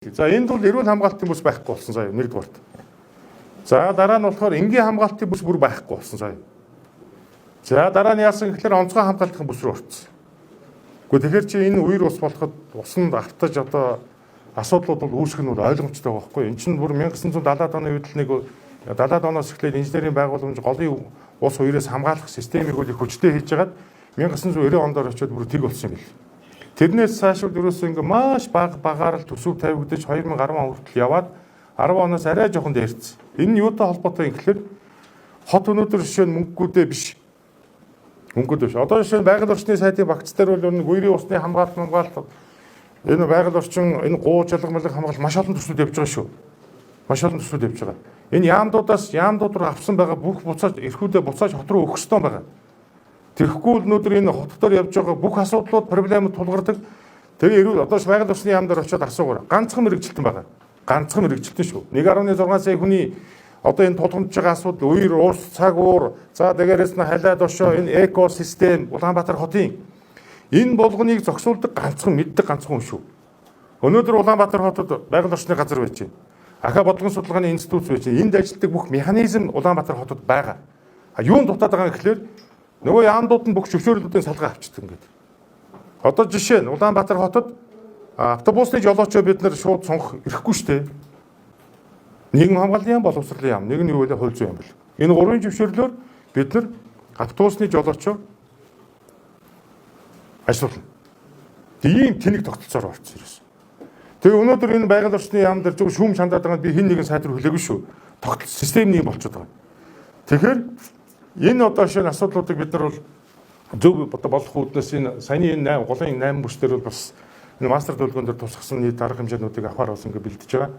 За, энд бол эрүүл хамгаалтын бүс байхгүй болсон заяа, нэгдүгээрт. За, дараа нь болохоор энгийн хамгаалтын бүс бүр байхгүй болсон заяа. За, дараа нь яасан гэхээр онцгой хамгаалтын бүс рүү орсон. Гэхдээ тэгэхээр чи энэ үер ус болоход усанд автаж одоо асуудлууд бол үүсэх нь бол ойлгомжтой байгаа байхгүй. Энд чинь бүр 1970-аад оны үед л нэг 70-аад оноос эхлээд инженерийн байгууламж голын ус үерээс хамгаалах системийг бол их хүчтэй хийж хагаад 1990 онд очиод бүр тэг болсон юм бэл. Тэрнээс цааш ерөөсөө ингээ маш бага багаар л төсөв тавигдаж 2010 он хүртэл яваад 10 оноос арай жоохон дээрцсэн. Энэ нь юутай холбоотой юм гэхээр хот өнөөдөр жишээ нь мөнгөгүйдээ биш. Мөнгөд биш. Одоо жишээ нь байгаль орчны сайдын багц дээр бол нэг үерийн усны хамгаалалт хамгаалалт, энэ байгаль орчин, энэ гуу жалга малга хамгаалалт маш олон төслүүд явж байгаа шүү. Маш олон төслүүд явж байгаа. Энэ яамдуудаас, яамдууд руу авсан байгаа бүх буцааж эрхүүдээ буцааж хот руу өгөх ёстой байгаа. Тэгэхгүй л өнөөдөр энэ хот дээр явж байгаа бүх асуудлууд, проблемууд тулгардаг. Тэгээ эрүүл одоо байгаль орчны яам дээр очиод асуугаар ганцхан мэргэжилтэн байгаа. Ганцхан мэргэжилтэн шүү. 1.6 сая хүний одоо энэ тулгамдж байгаа асуудал үер, ус, цаг уур, за дээрээс нь халиа дошоо, энэ экосистем Улаанбаатар хотын энэ болгоныг зохицуулдаг ганцхан мэддэг ганцхан хүн шүү. Өнөөдөр Улаанбаатар хотод байгаль орчны газар байж байна. Ахиа бодлогын судалгааны институт байж байна. Энд ажилладаг бүх механизм Улаанбаатар хотод байгаа. А юунд дутаад байгаа юм гэхлээр нөгөө яамдууд нь бүх зөвшөөрлүүдийн салгаа авчдаг ингээд. Одоо жишээ нь Улаанбаатар хотод автобусны жолоочоо бид нар шууд сонгох эрхгүй шүү дээ. Нийгэм хамгааллын яам, боловсролын яам, нэг нь юу вэ, хууль зүйн яам бэл. Энэ гурвын зөвшөөрлөөр бид нар автобусны жолоочоо ажиллуулна. Тийм тэнэг тогтолцоороо орсон ерөөс. Тэгээ өнөөдөр энэ байгаль орчны яам дээр зөв шүүм чандаад байгаа нь би хэн нэгэн сайд руу хүлээгүй шүү. Тогтол систем нэг болчиход байгаа. Тэгэхээр энэ одоо шинэ асуудлуудыг бид нар бол зөв одоо болох үүднээс энэ саяны энэ 8 голын 8 бүс дээр бол бас энэ мастер төлөвлөгөөн дээр тусгасан нийт арга хэмжээнүүдийг авахар бас ингэ бэлдэж байгаа.